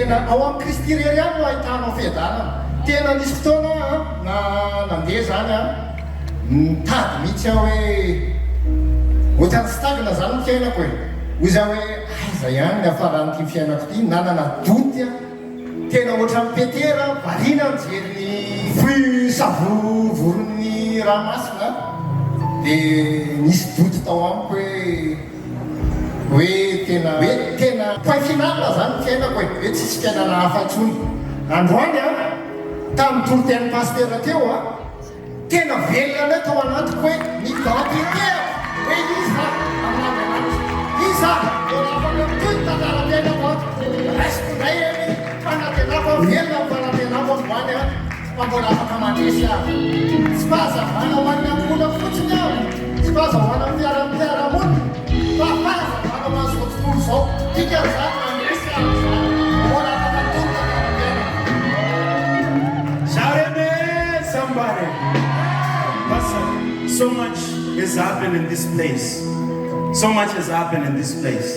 Tena ao amin'i Kristy irery ihany no ahitanao fiadanana. Tena nisy fotoana aho na nandeha izany an, nitady mihitsy aho hoe ohatran'ny stagne izany ny fiainako e. Hoy izaho hoe aiza ihany ny hafaran'ity fiainako ity, nanana doute aho. Tena ohatran'i Petera variana nijery ny fisavorovoroan'ny ranomasina dia nisy doute tao amiko hoe hoe tena hoe tena point final zany ny fiainako e, hoe tsisy fiainana hafa intsony. Androany an, tamin'ny toritenin'i Pasitera teo an, Tena velona anay tao anatiko hoe ny identité-ako hoe iza amin'Andriamanitra. Iza aho? Mbola afaka mitohy ny tantaram-piainako ato. Raisiko indray e ny fanantenako aho, velona ny fanantenako androany aho fa mbola afaka mandresy aho. Tsy fahazavana ho an'ny ankohonako fotsiny aho, tsy fahazahoana ny fiarahamonina fa fahazavana ho an'izao tontolo izao. Dikan'izany mandresy aho izany. Mbola afaka mitohy ny tantaram-piainako. Shout amen, somebody. Pastor, so much has happened in this place. So much has happened in this place.